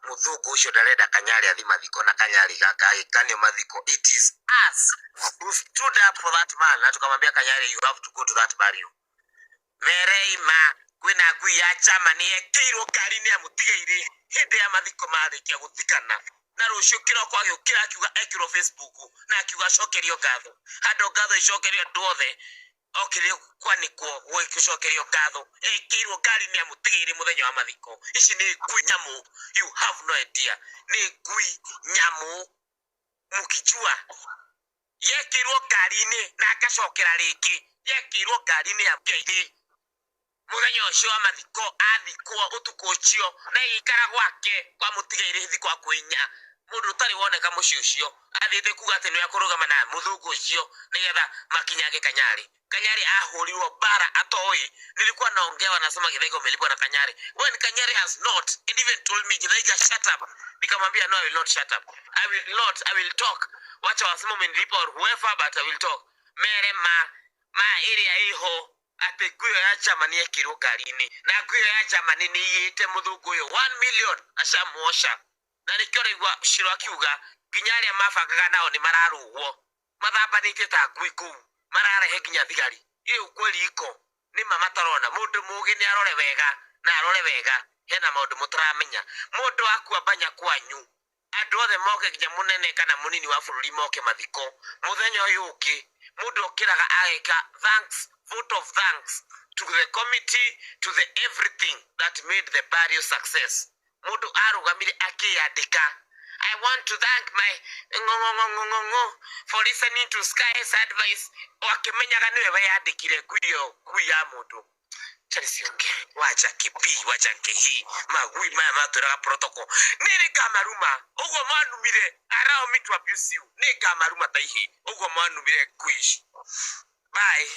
Muthungu ucio ndarenda Kanyari athi mathiko na Kanyari gagĩkanio mathiko. It is us who stood up for that man na tukamwambia, "Kanyari, you have to go to that burial." Merei ma kwĩna ngui ya Germany yekĩirwo ngari-inĩ ya mũtigairĩ hĩndĩ ya mathiko marĩkia gũthikana, na rũciũ kĩroko agĩũkĩra akiuga ekĩrwo Facebook na akiuga acokerio ngatho. Handũ ngatho icokerio andũ othe okire kwanĩkwo gũcokerio ngatho, ekĩirwo ngari-inĩ ya mũtigairĩ mũthenya wa mathiko. Ici nĩ ngui nyamũ, you have no idea, nĩ ngui nyamũ mukijua yekĩirwo ngari-inĩ na akacokera rĩngĩ yekĩirwo ngari-inĩ ya mũtigairĩ mũthenya ũcio wa mathiko, athikwo ũtukũ ũcio na ĩgĩikara gwake kwa mũtigairĩ thikũ akũ 4. Mũndũ ũtarĩ woneka mũciĩ ũcio athiĩte kuga atĩ nĩwe akũrũgama na mũthũngũ ũcio nĩgetha makinyange Kanyari. Kanyari ahũrirwo bara atoĩ. Nilikuwa naongea, wanasema Githaiga umelipwa na Kanyari, when Kanyari has not and even told me, "Githaiga, shut up." Nikamwambia, "No, I will not shut up. I will not, I will talk. Wacha wasema umenilipa or whoever, but I will talk." Mere ma ĩrĩa ĩho atĩ ngui ĩyo ya Germany yekĩrwo ngari-inĩ, na ngui ĩyo ya Germany nĩ iyĩte mũthũngũ ũyũ 1 million acamuoca, na nĩkĩo ũraigua Shiro akiuga nginya arĩa mabangaga nao nĩ mararũgwo mathambanĩtie ta ngui kũu, mararehe nginya thigari. Ĩ ukweli iko nĩ ma matarona. Mũndũ mũgĩ nĩ arore wega na arore wega, hena maũndũ mũtaramenya. Mũndũ akua banya kwanyu, andũ othe moke, nginya mũnene kana mũnini wa bũrũri moke mathiko. Mũthenya ũyũ ũngĩ mũndũ okĩraga ageka thanks, vote of thanks to the committee, to the everything that made the burial success. Mũndũ arũgamire akĩyandĩka, "I want to thank my ng'ong'ong'ong'ong'o for listening to Sky's advice," akĩmenyaga nĩwe weyandĩkire. Ngui ĩyo, ngui ya mũndũ. Charisionge wacha kipi wacha nkihi magui maya matwĩraga protocol. Nĩ ngamaruma ũguo mwanumire. Allow me to abuse you. Nĩ ngamaruma ta ihĩ ũguo mwanumire, ngui ici. Bye.